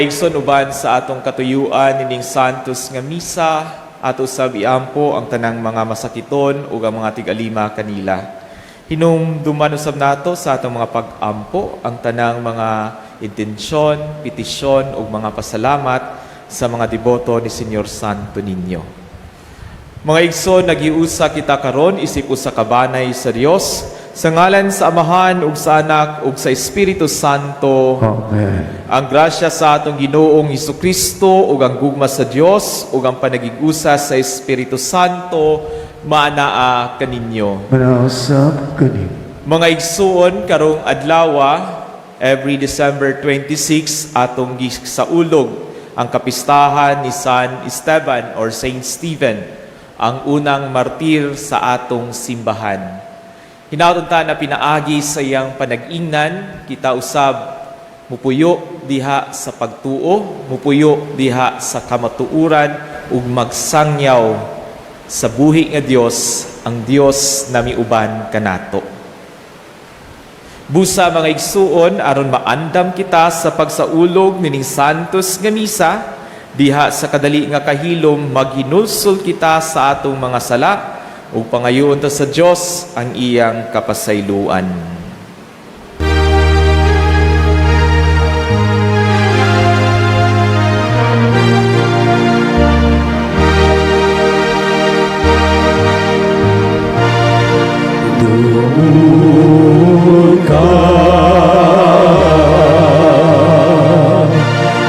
Igsoon, uban sa atong katuyuan nining Santos nga Misa, ato sab iampo ang tanang mga masakiton ug ang mga tig-alima kanila. Hinumduman usab nato sa atong mga pag-ampo ang tanang mga intensyon, petisyon ug mga pasalamat sa mga deboto ni Señor Santo Niño. Mga igsoon, nagiusa kita karon isip usa ka banay sa Dios, sa ngalan sa Amahan ug sa Anak ug sa Espiritu Santo. Amen. Ang grasya sa atong Ginoong Kristo ug ang gugma sa Dios ug ang panagig-usa sa Espiritu Santo maanaa kaninyo. Manausap kani. Mga igsuon, karong adlawa, every December 26, atong gisaulog ang kapistahan ni San Esteban or Saint Stephen, ang unang martir sa atong simbahan. Hinaot unta na pinaagi sa iyang panag-ingnan, kita usab mupuyo diha sa pagtuo, mupuyo diha sa kamatuuran ug magsangyaw sa buhi nga Dios, ang Dios na miuban kanato. Busa, mga igsuon, aron maandam kita sa pagsaulog nining Santos nga Misa, diha sa kadali nga kahilom maghinulsol kita sa atong mga sala ug pangayoon ta sa Dios ang iyang kapasayloan. Duol ka,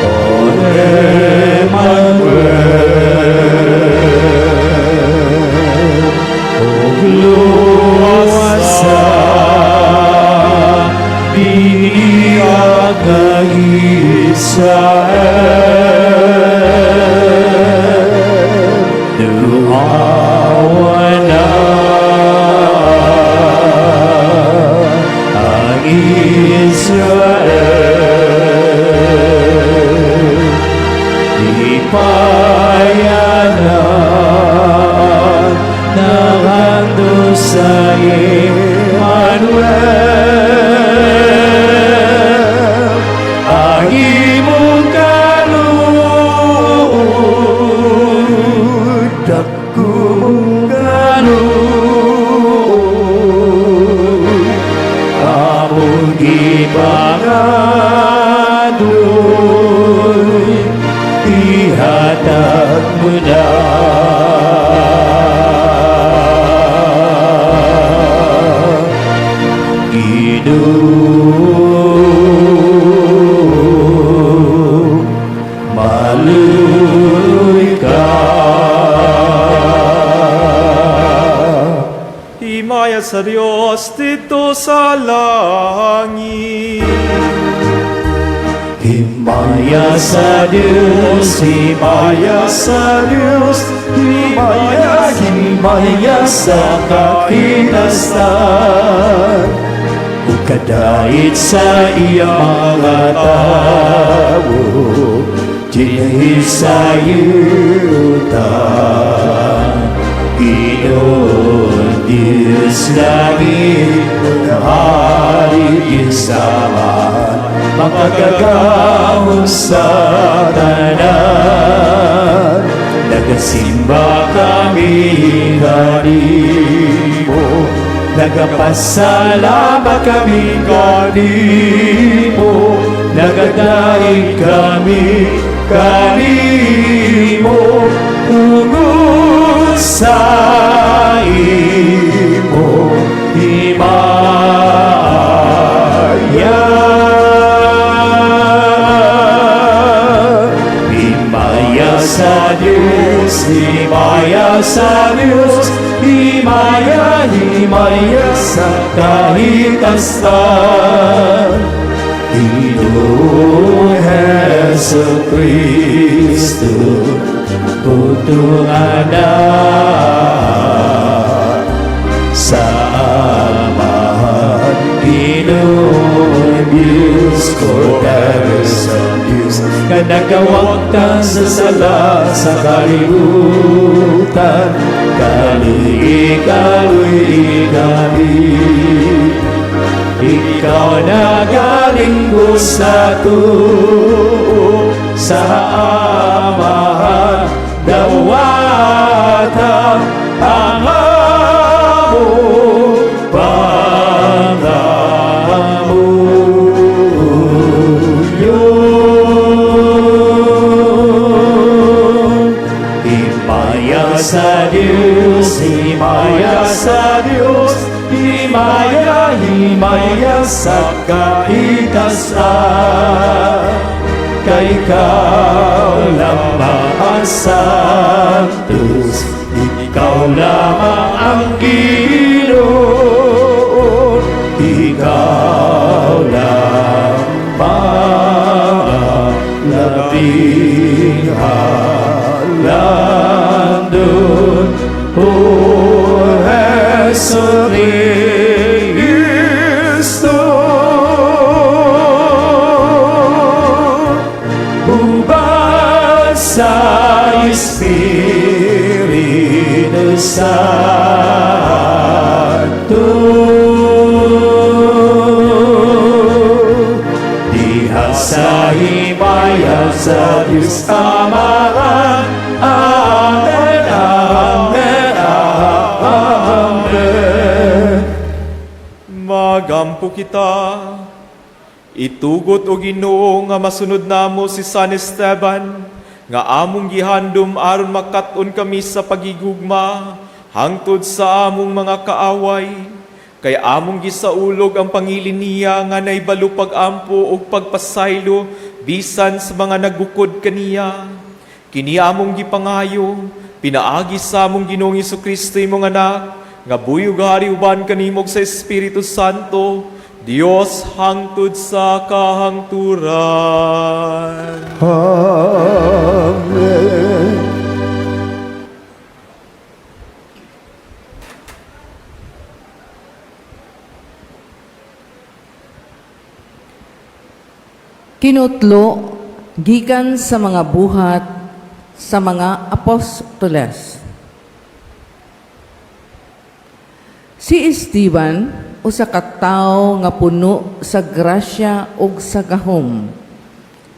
O Emmanuel, ug luwasa biag nga Israel. Duawa na ang Israel. Lipaya na nangando sa Emmanuel. Ang imong kaluoy, dako mong kaluoy, among gipangandoy, ihatag mo na. Ginoo, maluoy ka. Himaya sa Dios didto sa langit. Himaya sa Diyos, himaya sa Diyos, himaya, himaya sa kahinasan. Ug kadait sa iya mga tawo, dinhi sa yuta. Ginoong Diyos langit, Hari Diyos Amahan, makagagahom sa tanan. Nagasimba kami kanimo, nagapasalamat kami kanimo, nagadaig kami kanimo, tungod sa imo himaya. Himaya sa Diyos, himaya sa Diyos, himaya, himaya sa kahitasan. Ginoong Hesu Kristo, bugtong Anak sa Amahan, Ginoong Diyos, Kordero sa Diyos, nga nagawagtang sa sala sa kalibutan, kaluy, kaluy kami. Ikaw nagalingkod sa tuo. Sa Amahan, dawata ang among pangamuyo. Himaya sa Diyos, himaya sa Diyos, himaya, himaya sa kaitasan. Kay ikaw lamang ang Santos, ikaw lamang ang Ginoo, ikaw lamang ang labing halandon. O Hesu Kristo, uban sa Espiritu Santo. Diha sa himaya sa Diyos Amahan. Amen, Amen, Amen. Magampo kita. Itugot, o Ginoo, nga masunod namo si San Esteban nga among gihandom aron makat-on kami sa pagigugma hangtod sa among mga kaaway. Kay among gisaulog ang pangilin niya nga naibalo pag-ampo ug pagpasaylo bisan sa mga nagbukod kaniya. Kini among gipangayo pinaagi sa among Ginoong Kristo, imong anak, nga buhi ug hari uban kanimo sa Espiritu Santo, Dios, hangtod sa kahangturan. Amen. Kinutlo gikan sa mga Buhat sa mga Apostoles. Si Esteban, usa ka tawo nga puno sa grasya ug sa gahom,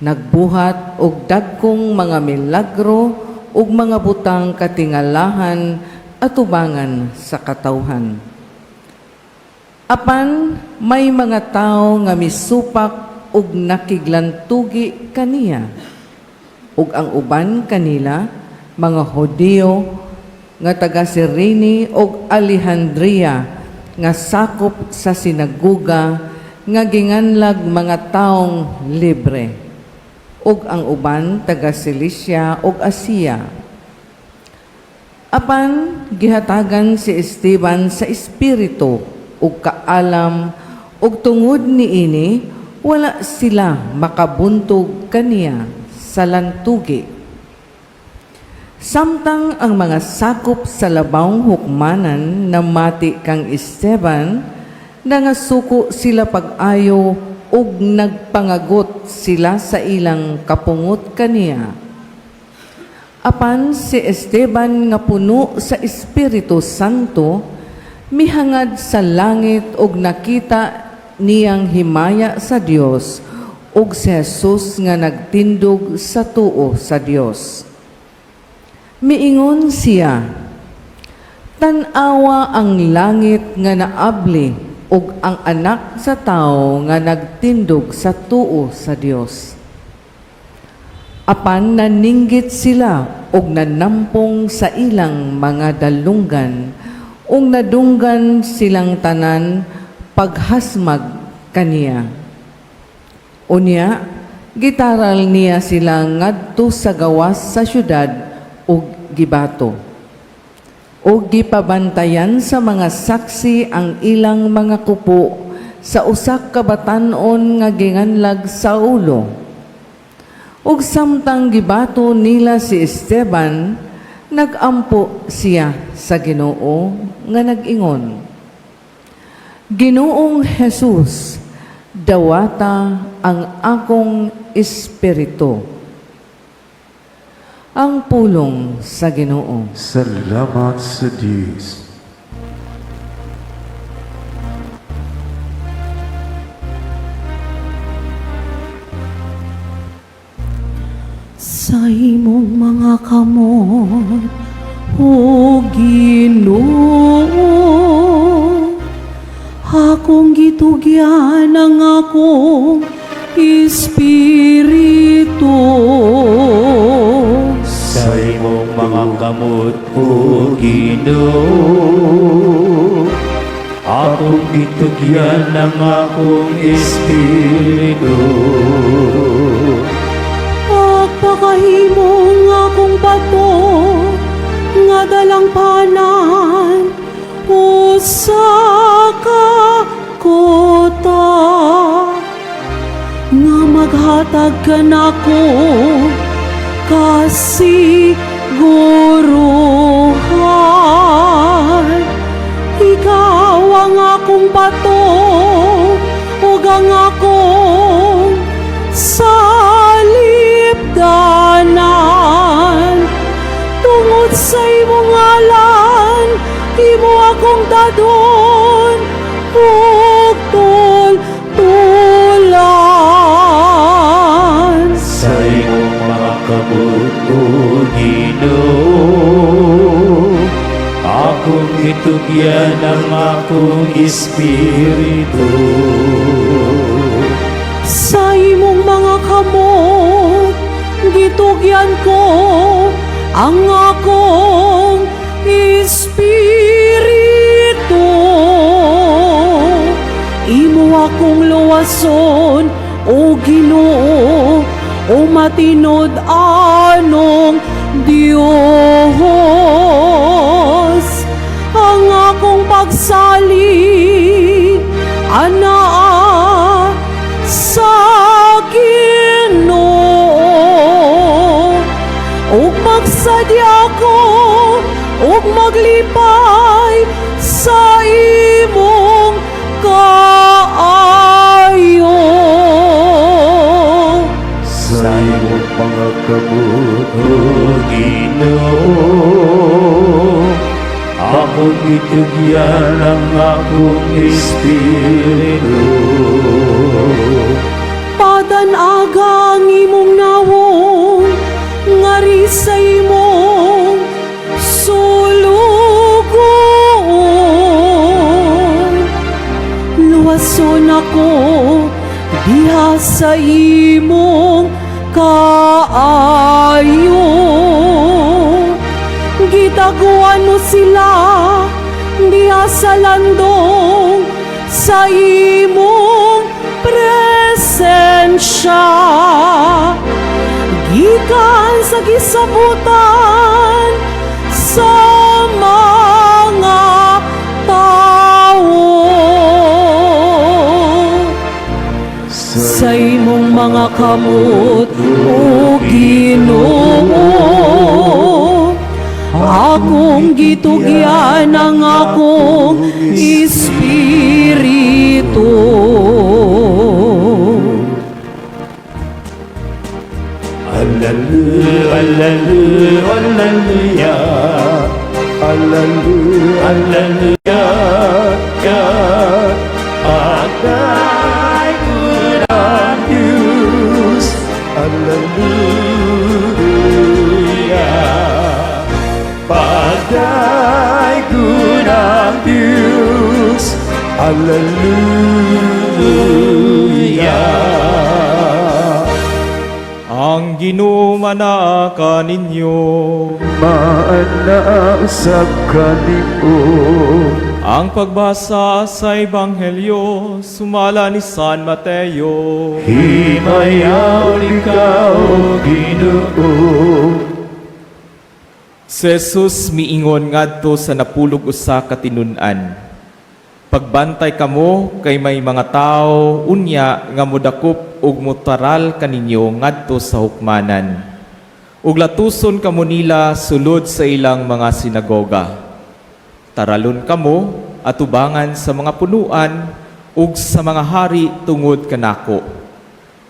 nagbuhat og dagkong mga milagro ug mga butang katingalahan atubangan sa katawhan. Apan may mga tawo nga misupak ug nakiglantugi kaniya. Ug ang uban kanila mga Hudiyo nga taga Cirene ug Alejandria nga sakop sa sinaguga nga ginganlag Mga Taong Libre, ug ang uban taga Cilicia ug Asia. Apan gihatagan si Esteban sa espiritu ug kaalam, ug tungod niini wala sila makabuntog kaniya sa lantugi. Samtang ang mga sakop sa labawng hukmanan namati kang Esteban, nangasuko sila pag-ayo ug nagpangagot sila sa ilang kapungot kaniya. Apan si Esteban nga puno sa Espiritu Santo, mihangad sa langit ug nakita niyang himaya sa Dios ug si Jesus nga nagtindog sa tuo sa Dios. Miingon siya, "Tan-awa ang langit nga naabli ug ang Anak sa Tao nga nagtindog sa tuo sa Dios." Apan naninggit sila ug nanampong sa ilang mga dalunggan ug nadunggan silang tanan paghasmag kaniya. Unya, gitaral niya sila ngadto sa gawas sa syudad ug gibato. Ug gipabantayan sa mga saksi ang ilang mga kupo sa usa ka batan-on nga ginganlag Saulo. Ug samtang gibato nila si Esteban, nagampo siya sa Ginoo nga nag-ingon, "Ginoong Jesus, dawata ang akong espiritu." Ang pulong sa Ginoo. Salamat sa Diyos. Sa imong mga kamot, O Ginoo, akong gitugyan ang akong espiritu. Sa imong mga kamot, O Ginoo, akong gitugyan ang akong espiritu. Pagpakahimong akong bato nga dalangpanan, usa ka kota nga maghatag kanako kasiguruhan. Ikaw ang akong bato ug ang akong salipdanan. Tungod sa imong ngalan, imo akong dadon ug tultulan. Sa imong mga kamot, O Ginoo, akong gitugyan ang akong espiritu. Sa imong mga kamot, gitugyan ko ang akong espiritu. Imo akong luwason, O Ginoo, O matinud-anong Dios. Ang akong pagsalig anaa sa Ginoo, ug magsadya ko ug maglipay sa imong kaayo. Sa imong mga kamot, O Ginoo, akong gitugyan ang akong espiritu. Padan-aga ang imong nawong ngari sa imong sulugoon. Luwason ako diha sa imong kaayo. Gitaguan mo sila diha sa landong sa imong presensya, gikan sa gisabutan sa mga tawo. Sa imong mga kamot, O Ginoo, akong gitugyan ang akong espiritu. Hallelujah, hallelujah, hallelujah, hallelujah, hallelujah, Pagdayon ang Diyos, hallelujah. Pagdayon ang Diyos, hallelujah. Ang Ginoo manaa kaninyo. Maana usab kanimo. Ang pagbasa sa Ebanghelyo sumala ni San Mateo. Himayaon ikaw, Ginoo. Si Jesus miingon ngadto sa 11 ka tinun-an: "Pagbantay kamo kay may mga tawo unya nga modakop ug motaral kaninyo ngadto sa hukmanan. Ug latuson kamo nila sulod sa ilang mga sinagoga. Taralon kamo atubangan sa mga punuan ug sa mga hari tungod kanako.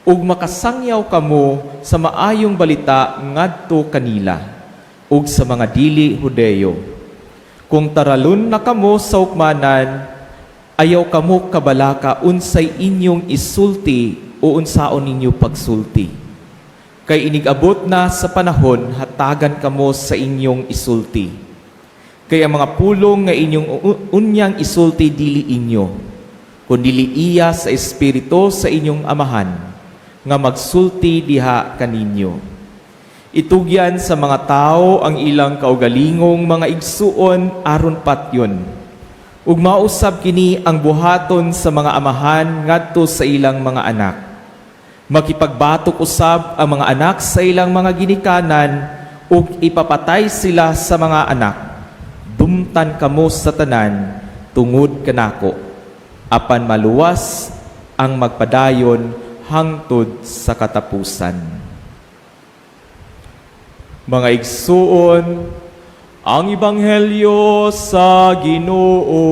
Ug makasangyaw kamo sa maayong balita ngadto kanila ug sa mga dili Hudeyo. Kung taralon na kamo sa hukmanan, ayaw kamo kabalaka unsay inyong isulti o unsaon ninyo pagsulti. Kay inig-abot na sa panahon, hatagan kamo sa inyong isulti. Kay ang mga pulong nga inyong unyang isulti dili inyo, kundili iya sa Espiritu sa inyong Amahan, nga magsulti diha kaninyo. Itugyan sa mga tao ang ilang kaugalingong mga igsuon aron patyon. Ug mausab kini ang buhaton sa mga amahan ngadto sa ilang mga anak. Makipagbatok usab ang mga anak sa ilang mga ginikanan ug ipapatay sila sa mga anak. Dumtan kamo sa tanan tungod kanako. Apan maluwas ang magpadayon hangtod sa katapusan. Mga igsuon, ang Ebanghelyo sa Ginoo.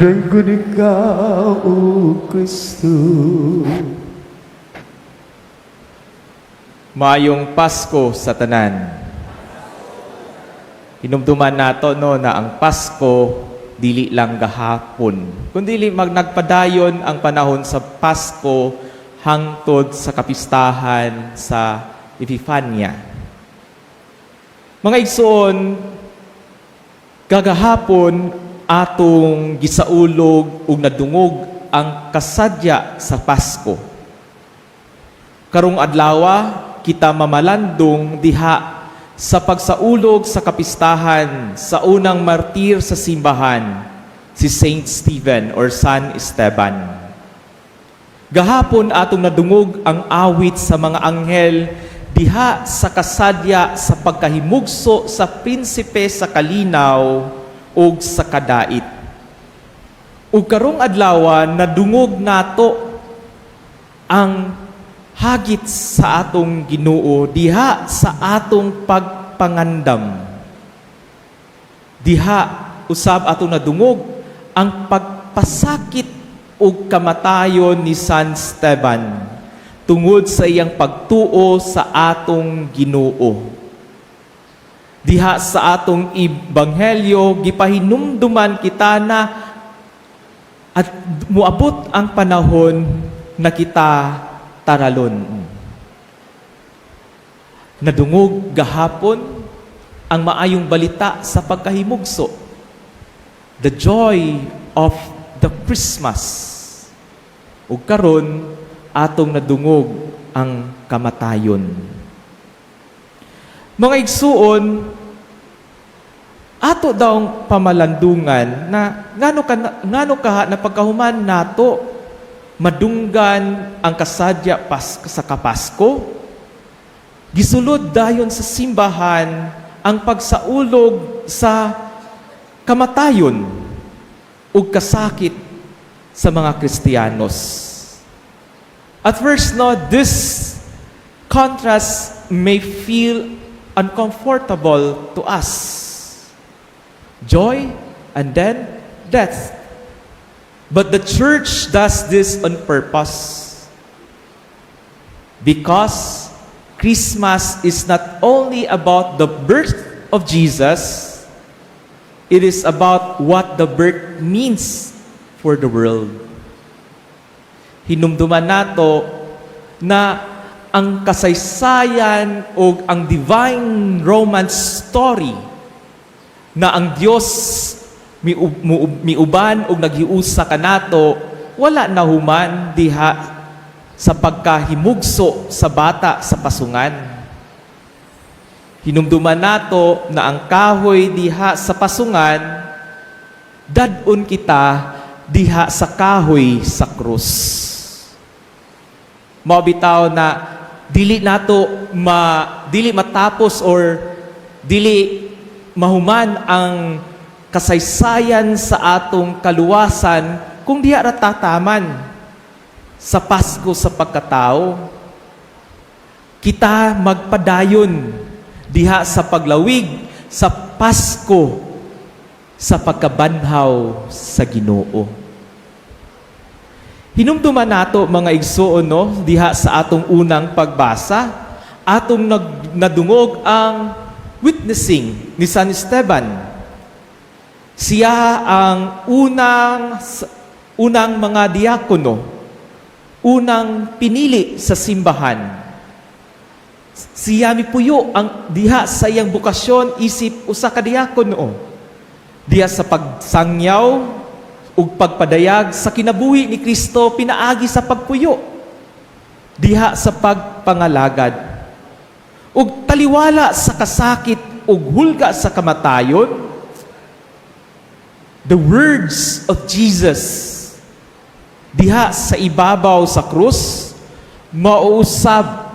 Daygon ikaw, O Kristo. Maayong Pasko sa tanan. Hinumduman nato, no, na ang Pasko dili lang gahapon, kundi magnagpadayon ang panahon sa Pasko hangtod sa kapistahan sa Epifania. Mga igsoon, kagahapon atong gisaulog ug nadungog ang kasadya sa Pasko. Karong adlawa, kita mamalandong diha sa pagsaulog sa kapistahan sa unang martir sa simbahan, si Saint Stephen or San Esteban. Gahapon atong nadungog ang awit sa mga anghel diha sa kasadya sa pagkahimugso sa prinsipe sa kalinaw ug sa kadait. Ug karong adlaw, nadungog nato ang hagit sa atong Ginoo diha sa atong pagpangandam. Diha usab atong nadungog ang pagpasakit ug kamatayon ni San Esteban tungod sa iyang pagtuo sa atong Ginoo. Diha sa atong ebanghelyo, gipahinumduman kita na at muabot ang panahon na kita taralon. Nadungog gahapon ang maayong balita sa pagkahimugso. The joy of the Christmas. Ug karon atong nadungog ang kamatayon. Mga igsuon, ato daw pamalandungan na ngano kaha na pagkahuman nato madunggan ang kasadya sa Kapasko, gisulod dayon sa simbahan ang pagsaulog sa kamatayon ug kasakit sa mga Kristiyanos. At first, no, this contrast may feel uncomfortable to us. Joy and then death. But the church does this on purpose. Because Christmas is not only about the birth of Jesus, it is about what the birth means for the world. Hinumduman nato na ang kasaysayan o ang divine romance story na ang Dios miuban og naghiusa kanato wala nahuman diha sa pagkahimugso sa bata sa pasungan. Hinumduman nato na ang kahoy diha sa pasungan, dad-on kita diha sa kahoy sa krus. Mao bitaw na dili matapos or dili mahuman ang kasaysayan sa atong kaluwasan kung diha ra tataman sa Pasko sa pagkatao. Kita magpadayon diha sa paglawig sa Pasko sa pagkabanhaw sa Ginoo. Hinumduman nato, mga igsuon, no, diha sa atong unang pagbasa, atong nadungog ang witnessing ni San Esteban. Siya ang unang unang mga diakono, unang pinili sa simbahan. Siya mipuyo ang diha sa iyang bokasyon isip usa ka diakono. Diha sa pagsangyaw ug pagpadayag sa kinabuhi ni Kristo pinaagi sa pagpuyo. Diha sa pagpangalagad. Ug taliwala sa kasakit ug hulga sa kamatayon, the words of Jesus diha sa ibabaw sa krus mauusab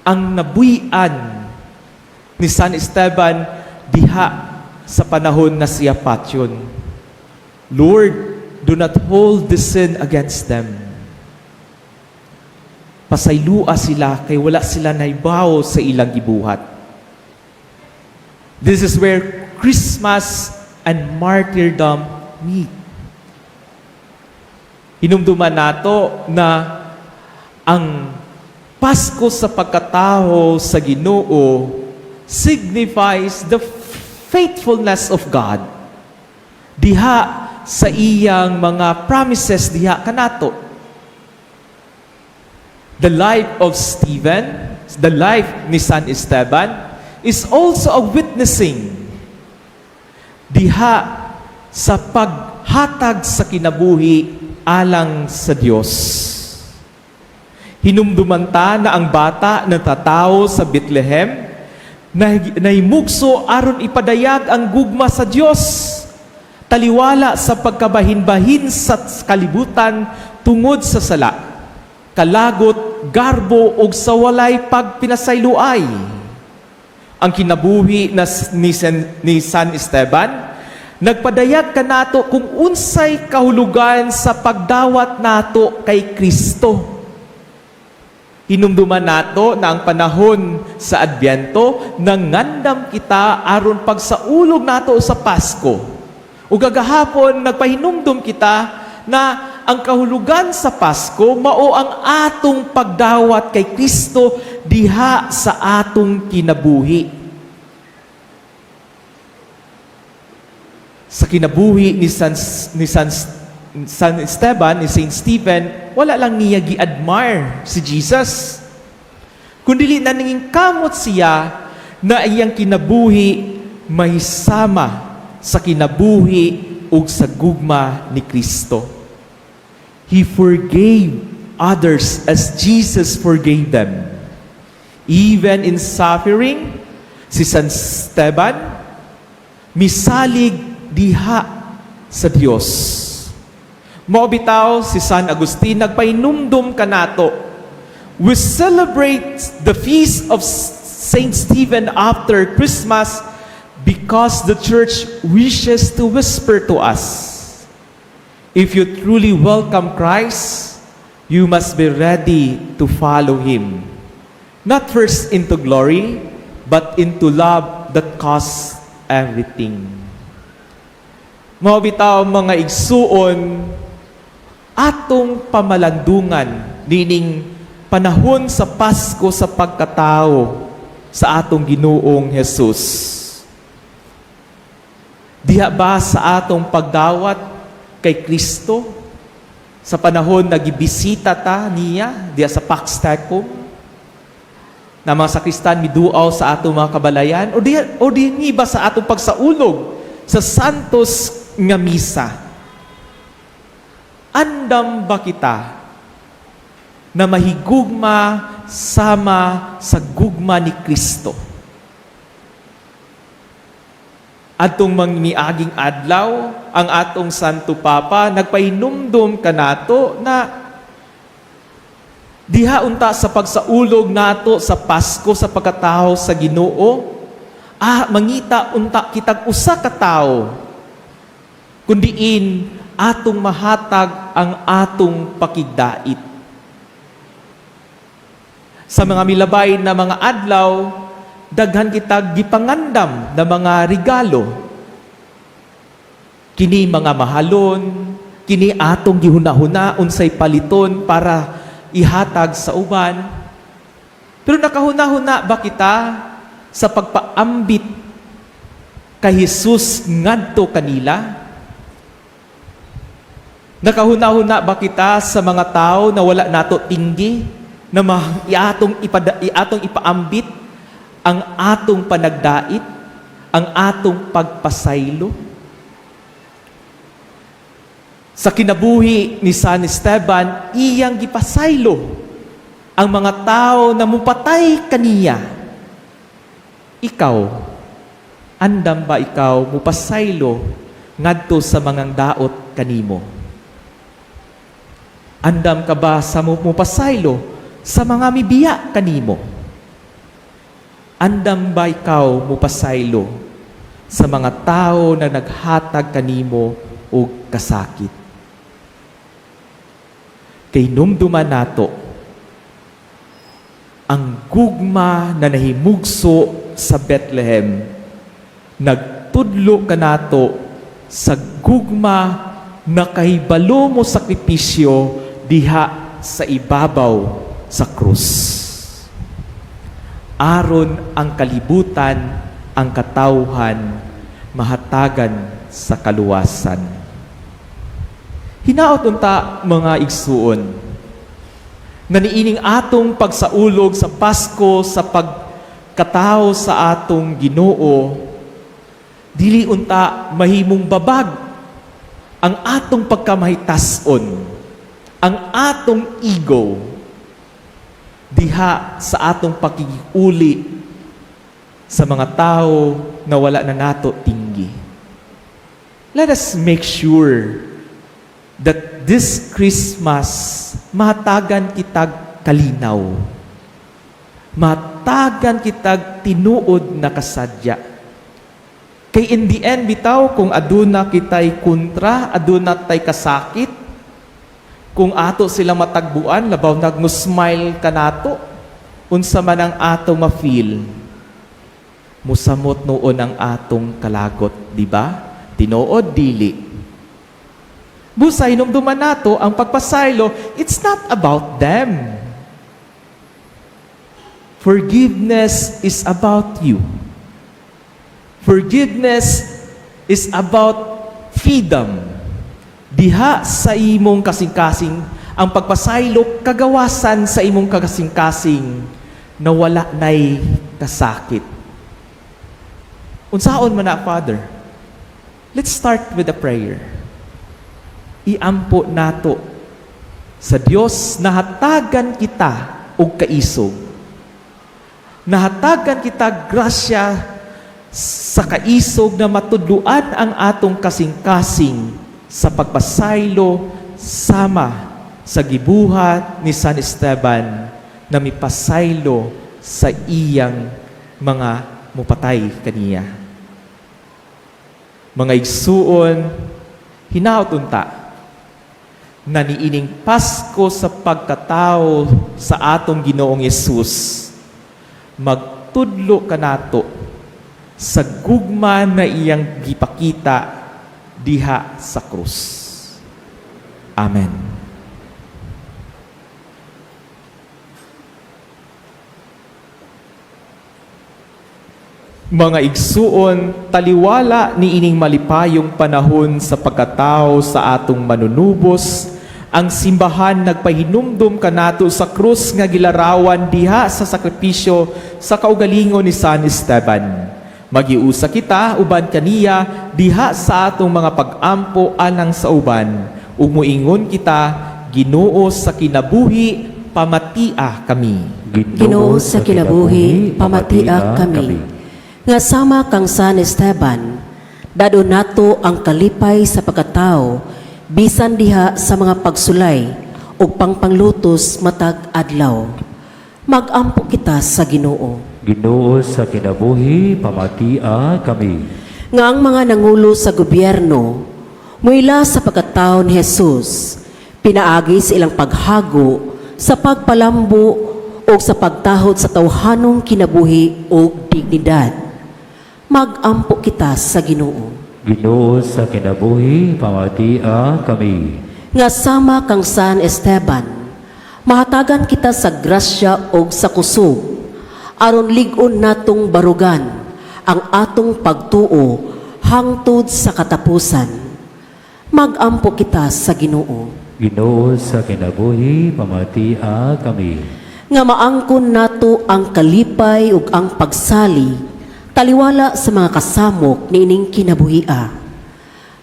ang nabuy-an ni San Esteban diha sa panahon na siya patyon. "Lord, do not hold the sin against them." Pasaylua sila kay wala sila naibaw sa ilang gibuhat. This is where Christmas and martyrdom meet. Hinumduman nato na ang Pasko sa pagkatao sa Ginoo signifies the faithfulness of God diha sa iyang mga promises diha kanato. The life of Stephen, the life ni San Esteban, is also a witnessing diha sa paghatag sa kinabuhi alang sa Dios. Hinumduman ta na ang bata na tatawo sa Bethlehem na nahimugso aron ipadayag ang gugma sa Dios taliwala sa pagkabahin-bahin sa kalibutan tungod sa sala, kalagot, garbo ug sa walay pagpinasayloay. Ang kinabuhi ni San Esteban nagpadayag kanato kung unsay kahulugan sa pagdawat nato kay Kristo. Hinumduman nato na ang panahon sa Adbyento, nangandam kita aron pagsaulog nato sa Pasko. Ug gagahapon nagpahinumdum kita na ang kahulugan sa Pasko mao ang atong pagdawat kay Kristo diha sa atong kinabuhi. Sa kinabuhi ni San Esteban, ni Saint Stephen, wala lang niya gi-admire si Jesus. Kundi naningkamot siya na iyang kinabuhi may sama sa kinabuhi ug sa gugma ni Kristo. He forgave others as Jesus forgave them. Even in suffering, si San Esteban misalig diha sa Dios. Mao bitaw si San Agustin nagpahinumdum kanato. We celebrate the feast of Saint Stephen after Christmas because the Church wishes to whisper to us: If you truly welcome Christ, you must be ready to follow Him. Not first into glory, but into love that costs everything. Mao bitaw, mga igsuon, atong pamalandungan nining panahon sa Pasko sa pagkatao sa atong Ginoong Jesus. Diha ba sa atong pagdawat kay Kristo sa panahon nagibisita ta niya diha sa Pax Tecum, na mga sakristan miduaw sa atong mga kabalayan, o di ni ba sa atong pagsaulog sa Santos nga Misa? Andam ba kita na mahigugma sama sa gugma ni Kristo? Atong miaging adlaw, ang atong Santo Papa nagpahinumdum kanato na diha unta sa pagsaulog nato sa Pasko sa pagkatao sa Ginoo, mangita unta kitag usa ka tawo kundiin atong mahatag ang atong pakigdait. Sa mga milabay na mga adlaw, daghan kitag gipangandam na mga regalo. Kini mga mahalon, kini atong gihuna-huna unsay paliton para ihatag sa uban. Pero nakahuna-huna ba kita sa pagpaambit kay Jesus ngadto kanila? Nakahuna-huna ba kita sa mga tao na wala nato tinggi? na iatong ipaambit ang atong panagdait, ang atong pagpasaylo? Sa kinabuhi ni San Esteban, iyang gipasaylo ang mga tao na mupatay kaniya. Ikaw, andam ba ikaw mupasaylo ngadto sa mga daot kanimo? Andam ka ba sa mupasaylo sa mga mibiya kanimo? Andam ba ikaw mupasaylo sa mga tao na naghatag kanimo og kasakit? Kay numduman nato ang gugma na nahimugso sa Bethlehem, nagtudlo kanato sa gugma na kahibalo mo sakripisyo diha sa ibabaw sa krus, aron ang kalibutan, ang katawhan, mahatagan sa kaluwasan. Hinaot unta, mga igsuon, na niining atong pagsaulog sa Pasko sa pagkatao sa atong Ginoo, dili unta mahimong babag ang atong pagkamahitas-on, ang atong ego diha sa atong pakiguli sa mga tao na wala na nato tinggi. Let us make sure that this Christmas mahatagan kitag kalinaw. Mahatagan kitag tinuod na kasadya. Kay in the end bitaw, kung aduna kitay kontra, aduna tay kasakit, kung ato sila matagbuan, labaw nag-smile kanato, unsa man ang ato ma-feel, musamot nuon ang atong kalagot, di ba? Tinuod dili? Busay, numduman nato ang pagpasaylo, it's not about them. Forgiveness is about you. Forgiveness is about freedom. Diha sa imong kasing-kasing, ang pagpasaylo kagawasan sa imong kasing-kasing na wala nay kasakit. Unsaon man na, Father? Let's start with a prayer. Iampo nato sa Dios na hatagan kita og kaisog. Nahatagan kita grasya sa kaisog na matudluan ang atong kasing-kasing sa pagpasaylo sama sa gibuhat ni San Esteban na mipasaylo sa iyang mga mupatay kaniya. Mga igsuon, hinaot unta na niining Pasko sa pagkatao sa atong Ginoong Yesus, magtudlo kanato sa gugma na iyang gipakita diha sa krus. Amen. Mga igsuon, taliwala ni ining malipayong panahon sa pagkatao sa atong manunubos, ang simbahan nagpahinumdum kanato sa krus nga gilarawan diha sa sakripisyo sa kaugalingon ni San Esteban. Magiusa kita uban kaniya diha sa atong mga pag-ampo alang sa uban. Ug moingon kita, Ginoo sa kinabuhi, pamatia kami. Ginoo sa kinabuhi, pamatia kami. Nga sama kang San Esteban, dad-on nato ang kalipay sa pagkatao, bisan diha sa mga pagsulay ug pangpanglutos matag adlaw. Magampo kita sa Ginoo. Ginoo sa kinabuhi, pamatia kami. Nga ang mga nangulo sa gobyerno muila sa pagkatao ni Jesus, pinaagi sa ilang paghago sa pagpalambo o sa pagtahod sa tawhanong kinabuhi o dignidad. Magampo kita sa Ginoo. Ginoo sa kinabuhi, pamatia kami. Nga sama kang San Esteban, mahatagan kita sa grasya o sa kusog, aron lig-on natong barugan ang atong pagtuo hangtod sa katapusan. Magampo kita sa Ginoo. Ginoo sa kinabuhi, pamatia kami. Nga maangkon nato ang kalipay ug ang pagsali taliwala sa mga kasamok niining kinabuhia.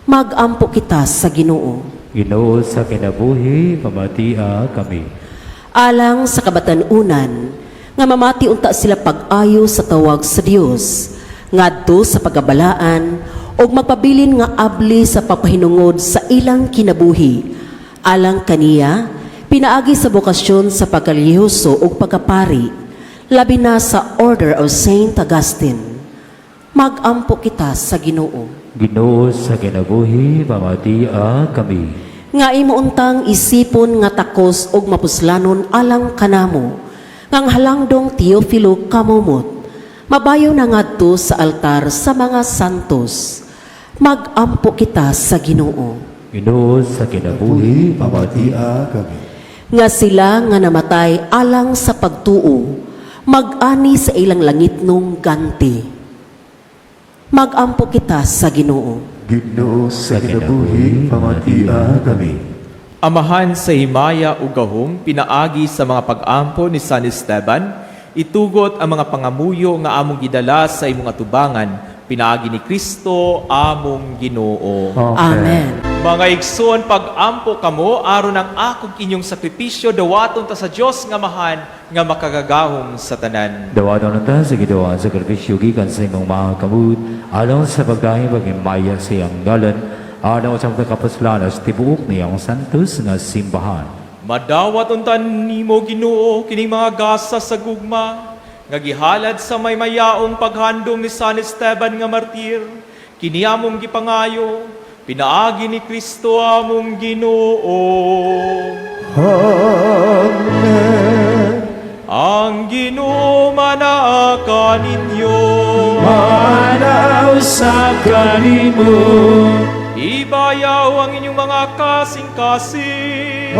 Magampo kita sa Ginoo. Ginoo sa kinabuhi, pamatia kami. Alang sa kabatan-unan nga mamati unta sila pag-ayo sa tawag sa Dios ngadto sa pagabalaan ug magpabilin nga abli sa papahinungod sa ilang kinabuhi alang kaniya pinaagi sa bokasyon sa pagkarelihiyoso ug pagkapari, labi na sa Order of Saint Augustine. Magampo kita sa Ginoo. Ginoo sa kinabuhi, pamatia kami. Nga imo untang isipon nga takos og mapuslanon alang kanamo ngang halangdong Teofilo Camomot mabayo na ngadto sa altar sa mga santos. Magampo kita sa Ginoo. Ginoo sa kinabuhi, pamatia kami. Nga sila nga namatay alang sa pagtuo mag-ani sa ilang langitnong ganti. Magampo kita sa Ginoo. Ginoo sa kinabuhi, pamatia kami. Amahan sa himaya ug gahom pinaagi sa mga pag-ampo ni San Esteban, itugot ang mga pangamuyo nga among gidala sa imong atubangan pinaagi ni Kristo among Ginoo. Amen. Mga igsoon, pag-ampo kamo aron ang akong inyong sakripisyo dawaton ta sa Dios nga Amahan nga makagagahom sa tanan. Dawaton ta sa Ginoo ang sakripisyo gikan sa imong mga kamot alang sa pagdahin paghimaya sa iyang ngalan, alang sa pagkapuslanas tibuok niyang santos nga simbahan. Madawat unta nimo, Ginoo, kining mga gasa sa gugma nga gihalad sa maymayaong paghandom ni San Esteban nga martir. Kini among gipangayo pinaagi ni Kristo among Ginoo. Amen. Ang Ginoo manaa kaninyo. Manaw sa kanimo. Ibayaw ang inyong mga kasing-kasing.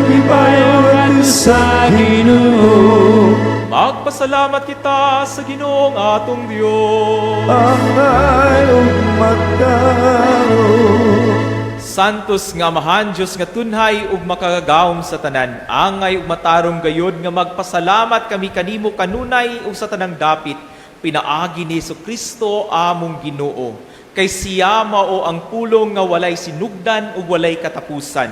Ibayaw sa Ginoo. Magpasalamat kita sa Ginoong atong Dios. Angay ug matarong. Santos nga Amahan, Dios nga tunhay ug makagagahom sa tanan, angay ug matarong gayod nga magpasalamat kami kanimo kanunay ug sa tanang dapit pinaagi ni Kristo among Ginoo. Kay siya mao ang pulong nga walay sinugdan ug walay katapusan,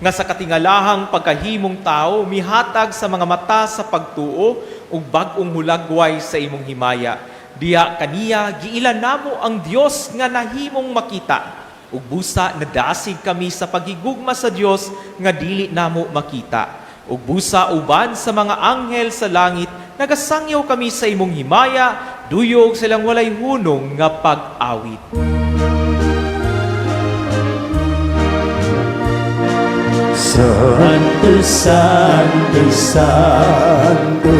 nga sa katingalahang pagkahimong tao mihatag sa mga mata sa pagtuo ug bag-ong hulagway sa imong himaya. Diha kaniya giila namo ang Dios nga nahimong makita, ug busa nadasig kami sa paghigugma sa Dios nga dili namo makita. Ug busa uban sa mga anghel sa langit nagasangyaw kami sa imong himaya, duyog silang walay hunong nga pag-awit. Santo, Santo, Santos,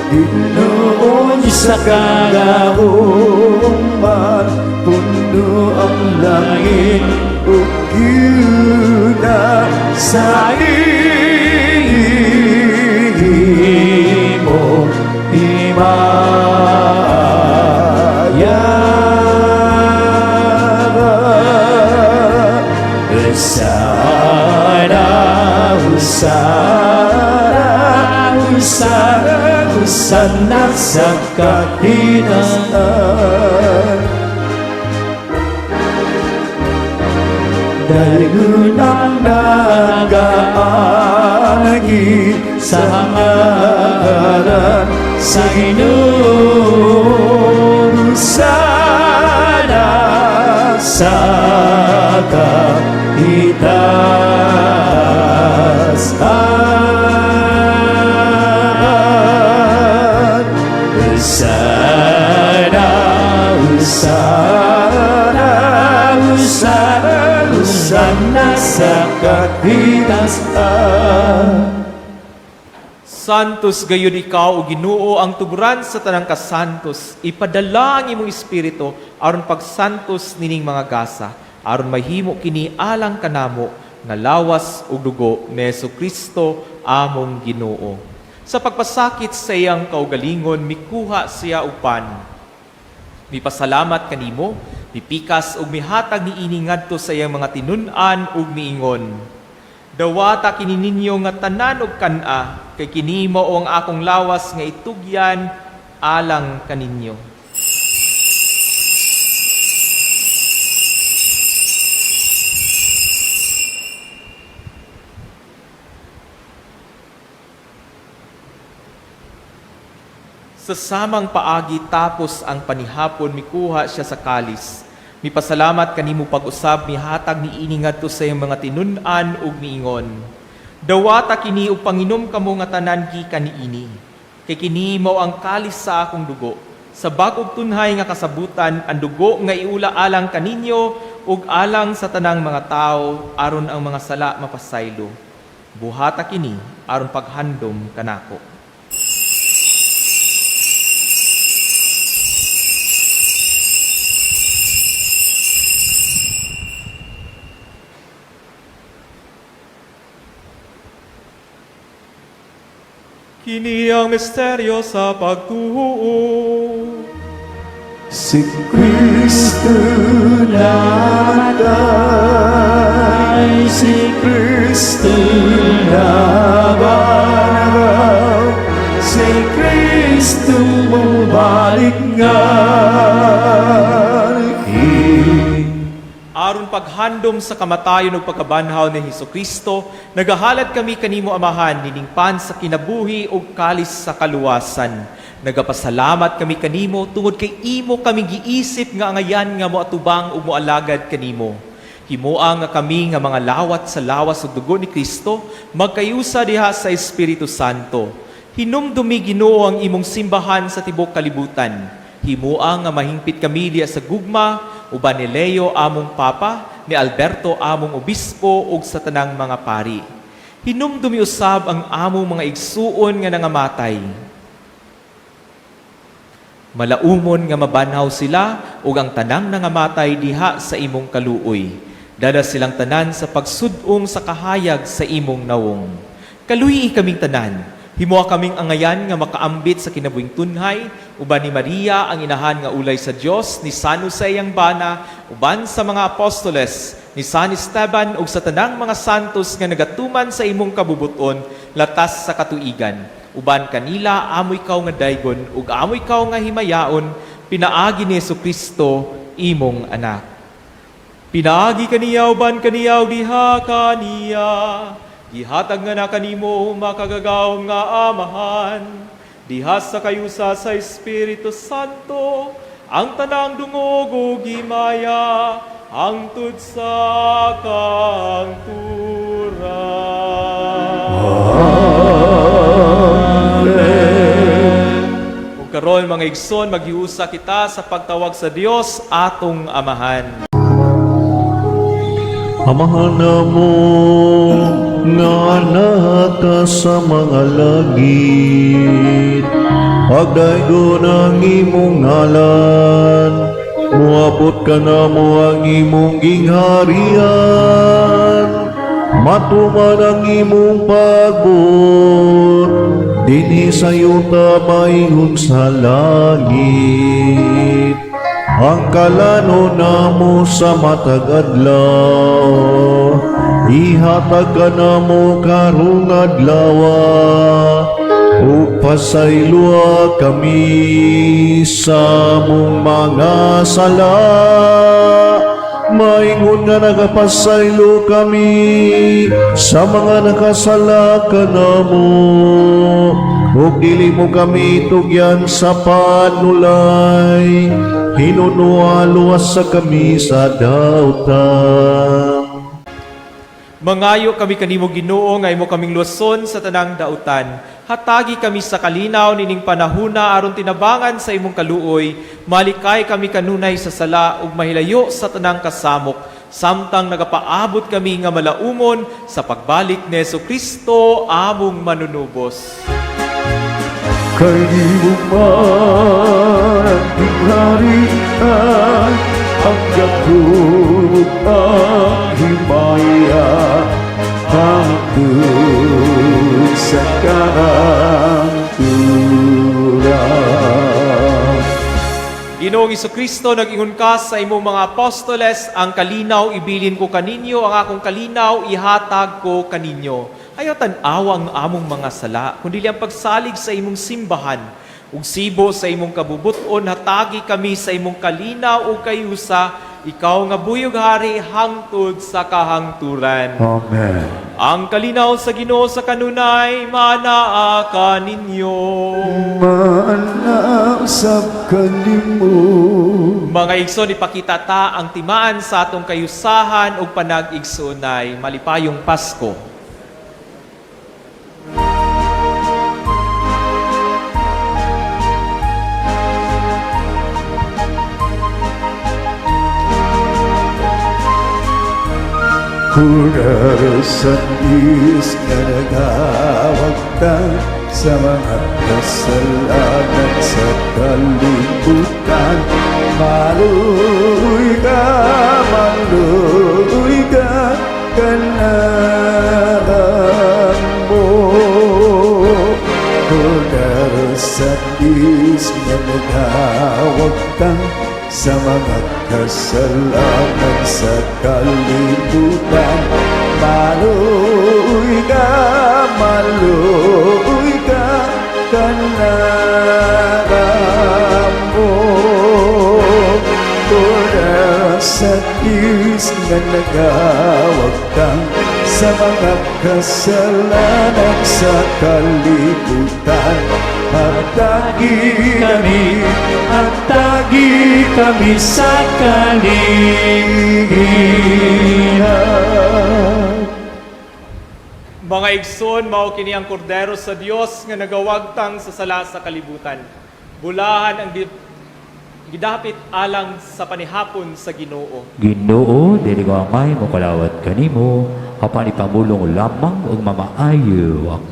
Ginoo sa kagahuman, puno ang langit ug yuta sa imo himaya. Hosana, Hosana, Hosana, Hosana sa kahinaan. Dayon ang nagaagi sa ngalan sa Ginoo. Hosana sa kahitasan. Hosana, Hosana, Hosana, Hosana sa kahitasan. Santos gayud ikaw, o Ginoo, ang tuburan sa tanang kasantos. Ipadala ang imong espiritu aron pagsantos nining mga gasa, aron mahimo kini alang kanamo nga lawas ug dugo ni Kristo among Ginoo. Sa pagpasakit sa iyang kaugalingon, mikuha siya og pan. Mipasalamat kanimo, mipikas ug mihatag niini ngadto sa iyang mga tinun-an ug miingon: Dawata kini ninyo nga tanan og kan-a, kay kini mao ang akong lawas nga itugyan alang kaninyo. Sa samang paagi tapos ang panihapon, mikuha siya sa kalis. Mipasalamat kanimo pag-usab, mihatag niini ngadto sa iyang mga tinun-an ug miingon: "Dawata kini ug panginom kamo nga tanan gikan niini. Kay kini mao ang kalis sa akong dugo. Sa bag-ong tunhay nga kasabutan, ang dugo nga iula alang kaninyo ug alang sa tanang mga tawo aron ang mga sala mapasaylo. Buhata kini aron paghandom kanako." Kini ang misteryo sa pagtuo. Si Kristo namatay, si Kristo nabanhaw, si Kristo mubalik nganhi. Aron paghandom sa kamatayon ug pagkabanhaw ni Hesukristo, nagahalad kami kanimo, Amahan, nining pan sa kinabuhi ug kalis sa kaluwasan. Nagapasalamat kami kanimo tungod kay imo kami giisip nga angayan nga moatubang ug moalagad kanimo. Himoa nga kami nga mga lawat sa lawas ug dugo ni Kristo magkayusa diha sa Espiritu Santo. Hinumdumi, Ginoo, ang imong simbahan sa tibok kalibutan. Himoa nga mahingpit kami diha sa gugma uban ni Leo among Papa, ni Alberto among Obispo ug sa tanang mga pari. Hinumdumi usab ang among mga igsuon nga nangamatay. Malaumon nga mabanhaw sila ug ang tanang nangamatay diha sa imong kaluoy. Dala silang tanan sa pagsud-ong sa kahayag sa imong nawong. Kaluyi kaming tanan. Himoa kaming angayan nga makaambit sa kinabuhing tunhay uban ni Maria ang inahan nga ulay sa Dios, ni San Jose iyang bana, uban sa mga apostoles, ni San Esteban ug sa tanang mga santos nga nagatuman sa imong kabubuton latas sa katuigan. Uban kanila amo ikaw nga daygon ug amo ikaw nga himayaon pinaagi ni Kristo imong anak. Pinaagi kaniya, uban kaniya, ug diha kaniya, gihatag nga na kanimo, makagagahom nga Amahan, diha sa kayusa sa Espiritu Santo, ang tanang dungog ug himaya hangtod sa kangturan. Ug karon, mga igsoon, maghiusa kita sa pagtawag sa Dios atong Amahan. Amahan namo nga naa ka sa mga langit, pagdaygon ang imong ngalan, muabot kanamo ang imong gingharian, matuman ang imong pagbuot, dinhi sa yuta maingon sa langit. Ang kalanon namo sa matag adlaw, ihatag kanamo karong adlaw, ug pasayloa kami sa among mga sala, maingon nga nagapasaylo kami sa mga nakasala kanamo, ug dili mo kami tugyan sa panulay, hinunoa luwasa kami sa dautan. Mangayo kami kanimo, Ginoo, nga imo kaming luwason sa tanang dautan. Hatagi kami sa kalinaw nining panahuna aron tinabangan sa imong kaluoy, malikay kami kanunay sa sala ug mahilayo sa tanang kasamok samtang nagapaabot kami nga malaumon sa pagbalik ni Kristo among manunubos. Kay imo man ang gingharian, ang gahom, ang himaya, hangtod sa kangturan. Ginoong Kristo, nag-ingon ka sa imong mga apostoles, "Ang kalinaw ibilin ko kaninyo, ang akong kalinaw ihatag ko kaninyo." Ayaw tan-awa ang among mga sala, kundi ang pagsalig sa imong simbahan. Ug sibo sa imong kabubuton, hatagi kami sa imong kalinaw ug kayusa, ikaw nga buhi ug hari hangtod sa kahangturan. Amen. Ang kalinaw sa Ginoo sa kanunay manaa kaninyo. Maana usab kanimo. Mga igsoon, ipakita ta ang timaan sa atong kayusahan ug panag-igsoonay. Malipayong Pasko. Kordero sa Diyos nga nagawagtang sa mga kasalanan sa kalibutan. Maluoy ka, maluoy ka, kanamo. Kordero sa Diyos nga nagawagtang sa mga kasalanan sa kalibutan. Maluoy ka, kanamo. Kordero sa Diyos nga nagawagtang sa mga kasalanan sa kalibutan. Hatagi kami, hatagi kami sa kalinaw. Mga igsoon, mao kini ang kordero sa Dios nga nagawagtang sa sala sa kalibutan. Bulahan ang gidapit alang sa panihapon sa Ginoo. Ginoo, dili ko angay mokalawat kanimo, apan ipamulong lamang ug mamaayo ang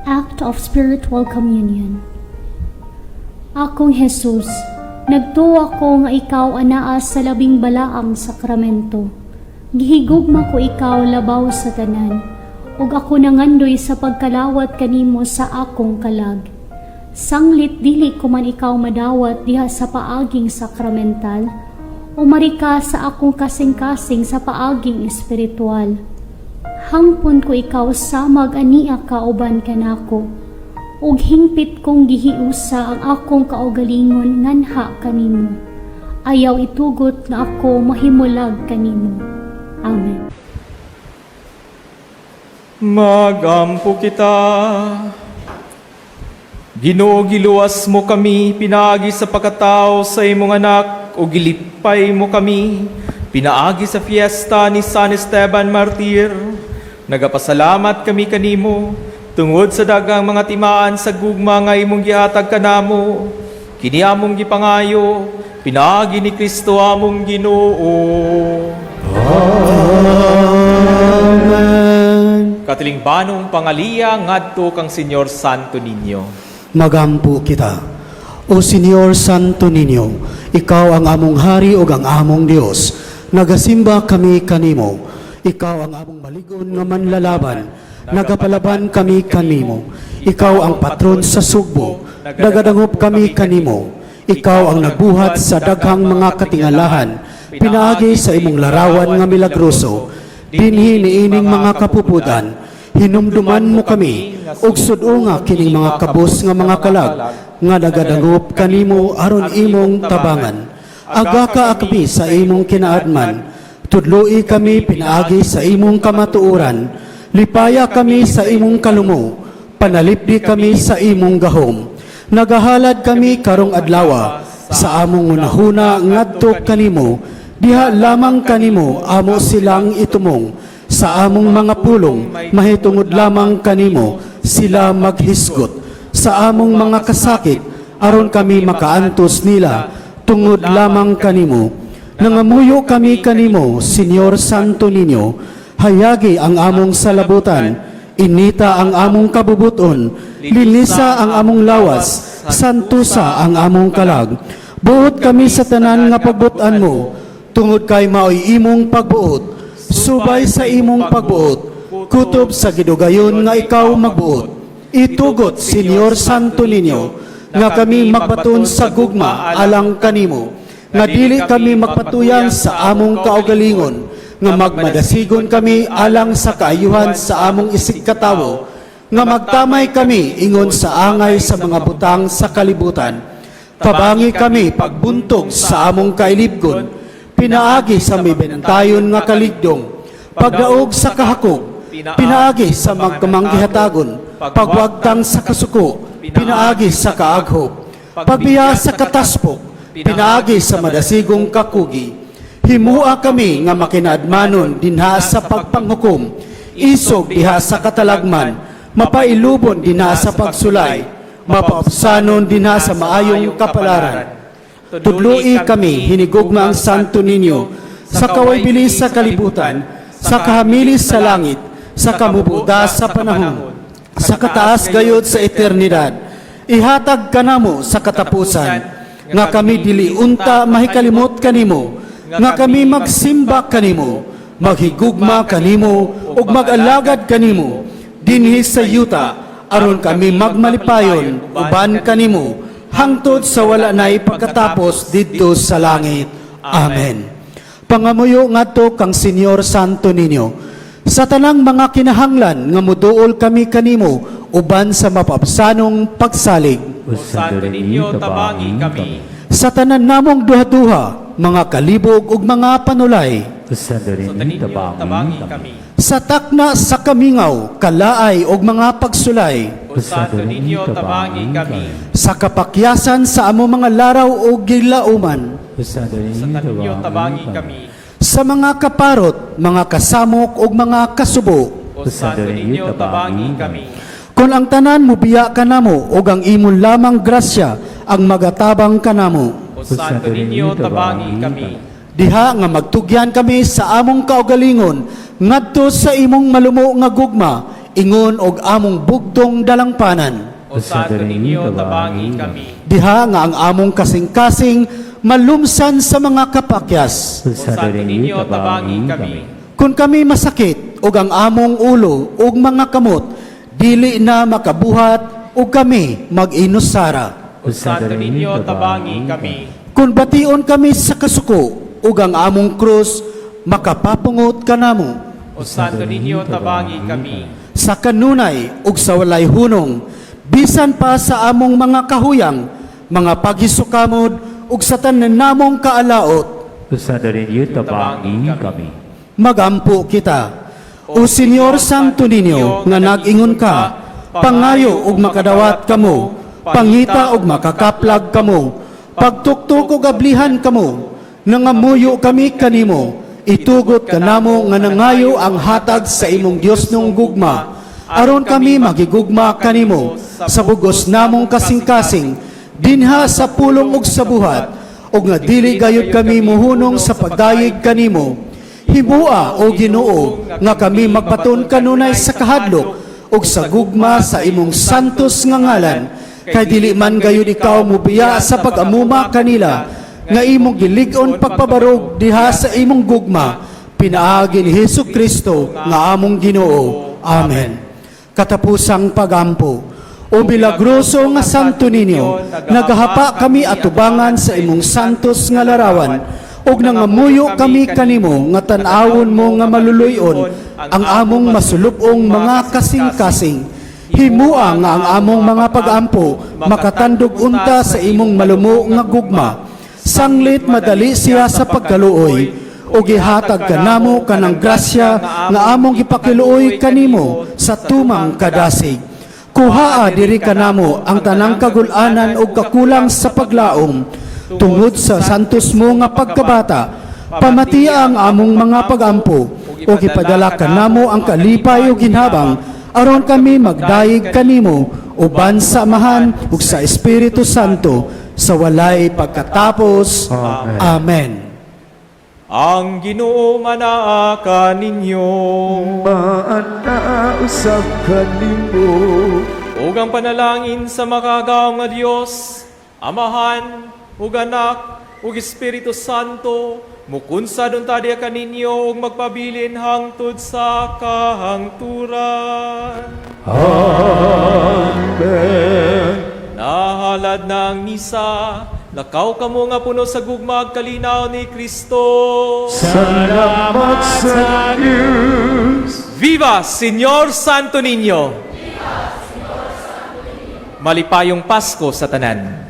Act of Spiritual Communion. Akong Jesus, nagtuwa ko nga ikaw anaa sa labing balaang sakramento. Gihigugma ko ikaw labaw sa tanan, ug ako nangandoy sa pagkalawat kanimo sa akong kalag. Sanglit dili ko man ikaw madawat diha sa paaging sakramental, umari ka sa akong kasing-kasing sa paaging espiritual. Hangpon ko ikaw samag ania kauban kanako, ug hingpit kong gihiusa ang akong kaugalingon nganha kanimo. Ayaw itugot nga ako mahimulag kanimo. Amen. Magampo kita. Ginoo, giluwas mo kami pinaagi sa pagkatao sa imong anak, ug gilipay mo kami pinaagi sa fiesta ni San Esteban Martir. Nagapasalamat kami kanimo tungod sa daghang mga timaan sa gugma nga imong gihatag kanamo. Kini among gipangayo pinaagi ni Kristo among Ginoo. Amen. Katilingbanong pangaliya ngadto kang Señor Santo Niño. Magampo kita. O Señor Santo Niño, ikaw ang among hari ug ang among Dios. Nagasimba kami kanimo. Ikaw ang among maligon nga manlalaban. Nagapalaban kami kanimo. Ikaw ang patron sa Sugbo. Nagadangop kami kanimo. Ikaw ang nagbuhat sa daghang mga katingalahan. Pinaagi sa imong larawan nga milagroso. Dinhi niining mga kapupudan. Hinumduman mo kami ug sud-unga kining mga kabus nga mga kalag nga nagadangop kanimo aron imong tabangan. Agaka kami sa imong kinaadman. Tudloi kami pinaagi sa imong kamatuoran. Lipaya kami sa imong kalumo. Panalipdi kami sa imong gahom. Nagahalad kami karong adlawa sa among hunahuna ngadto kanimo. Diha lamang kanimo amo silang itumong. Sa among mga pulong, mahitungod lamang kanimo, sila maghisgot. Sa among mga kasakit, aron kami makaantos nila, tungod lamang kanimo. Nangamuyo kami kanimo, Señor Santo Niño, hayagi ang among salabutan, inita ang among kabubuton, linisa ang among lawas, santusa ang among kalag. Buot kami sa tanan nga pagbutan mo, tungod kay mao'y imong pagbuot, subay sa imong pagbuot, kutob sa gidugayon nga ikaw magbuot. Itugot, Señor Santo Niño, nga kami magbaton sa gugma alang kanimo, nga dili kami magpatuyang sa among kaugalingon, nga magmadasigon kami alang sa kaayuhan sa among isigkatawo, nga magtamay kami ingon sa angay sa mga butang sa kalibutan. Tabangi kami pagbuntog sa among kailibgon, pinaagi sa may binantayon nga kaligdong, pagdaog sa kahakog, pinaagi sa magkamanggihatagon, pagwagtang sa kasuko, pinaagi sa kaaghop, pagbiya sa kataspok, pinaagi sa madasigong kakugi. Himua kami nga makinaadmanon dinha sa pagpanghukom, isog diha sa katalagman, mapailubon dinha sa pagsulay, mapaupsanon dinha sa maayong kapalaran. Tudloi kami hinigugmaang Santo Niño sa kawaybili sa kalibutan, sa kahamilis sa langit, sa kamubuda sa panahon, sa kataas gayod sa eternidad. Ihatag kanamo sa katapusan, nga kami dili unta mahikalimot kanimo, nga kami magsimba kanimo, maghigugma kanimo, ug mag-alagad kanimo, dinhi sa yuta, aron kami magmalipayon uban kanimo, hangtod sa wala na'y pagkatapos didto sa langit. Amen. Pangamuyo ngadto kang Señor Santo Niño, sa tanang mga kinahanglan nga muduol kami kanimo uban sa mapabsanong pagsalig. O Santo Niño, tabangi kami. Sa tanan namong duha-duha, mga kalibog ug mga panulay. O Santo Santo Niño, Niño, tabangi kami. Sa takna sa kamingaw, kalaay ug mga pagsulay. O Santo Niño, tabangi kami. Sa kapakyasan sa among mga laraw ug gilauman. O Santo Niño, Santo Niño, tabangi kami. Sa mga kaparot, mga kasamok ug mga kasubo. O Santo Niño, tabangi kami. Kung ang tanan mubiya kanamo ug ang imong lamang grasya ang magatabang kanamo. O Santo Niño, tabangi kami. Diha nga magtugyan kami sa among kaugalingon ngadto sa imong malumo nga gugma ingon og among bugtong dalangpanan. O Santo Niño, tabangi kami. Diha nga ang among kasing-kasing malumsan sa mga kapakyas. O O Santo Niño, tabangi kami. Kung kami masakit ug ang among ulo ug mga kamot dili na makabuhat ug kami mag-inusara. O Santo Niño, tabangi kami. Kung bation kami sa kasuko ug ang among krus makapapungot kanamo. O Santo Niño, tabangi kami. Sa kanunay ug sa walay hunong, bisan pa sa among mga kahuyang, mga paghisukamod ug sa tanan namong kaalaot. O Santo Niño, tabangi kami. Magampo kita. O Señor Santo Niño, nga nag-ingon ka, pangayo ug makadawat kamo, pangita ug makakaplag kamo, pagtuktok ug ablihan kamo, nangamuyo kami kanimo, itugot kanamo nga nangayo ang hatag sa imong Diosnong gugma, aron kami magigugma kanimo sa bugos namong kasing-kasing, dinha sa pulong ug sa buhat, ug nga dili gayud kami muhunong sa pagdayeg kanimo. Himua, o Ginoo, nga kami magbaton kanunay sa kahadlok ug sa gugma sa imong santos nga ngalan, kay dili man gayud ikaw mubiya sa pag-amuma kanila nga imong gilig-on pagpabarog diha sa imong gugma, pinaagi ni Hesus Kristo nga among Ginoo. Amen. Katapusang pagampo. O milagroso nga Santo Niño, nagahapa kami atubangan sa imong santos nga larawan, ug nangamuyo kami kanimo nga tan-awon mo nga maluluy-on ang among masulub-ong mga kasing-kasing. Himua nga ang among mga pagampo makatandog unta sa imong malumo nga gugma. Sanglit madali siya sa pagkaluoy, ug gihatag kanamo kanang grasya nga among gipakiluoy kanimo sa tumang kadasig. Kuhaa diri kanamo ang tanang kagul-anan ug kakulang sa paglaom tungod sa santos mo nga pagkabata. Pamatia ang among mga pagampo. Ug ipadala kanamo ang kalipay ug hinabang aron kami magdayeg kanimo uban sa Amahan ug sa Espiritu Santo sa walay pagkatapos. Amen. Amen. Ang Ginoo manaa kaninyo. Maana usab kanimo. Ug ang panalangin sa makagagahom nga Dios, Amahan, ug Anak, ug Espiritu Santo, mukunsad unta diha kaninyo ug magpabilin hangtod sa kahangturan. Amen. Nahalad na ang misa, lakaw kamo nga puno sa gugma ug kalinaw ni Kristo. Salamat sa Diyos. Viva Señor Santo Niño! Malipayong Pasko sa tanan.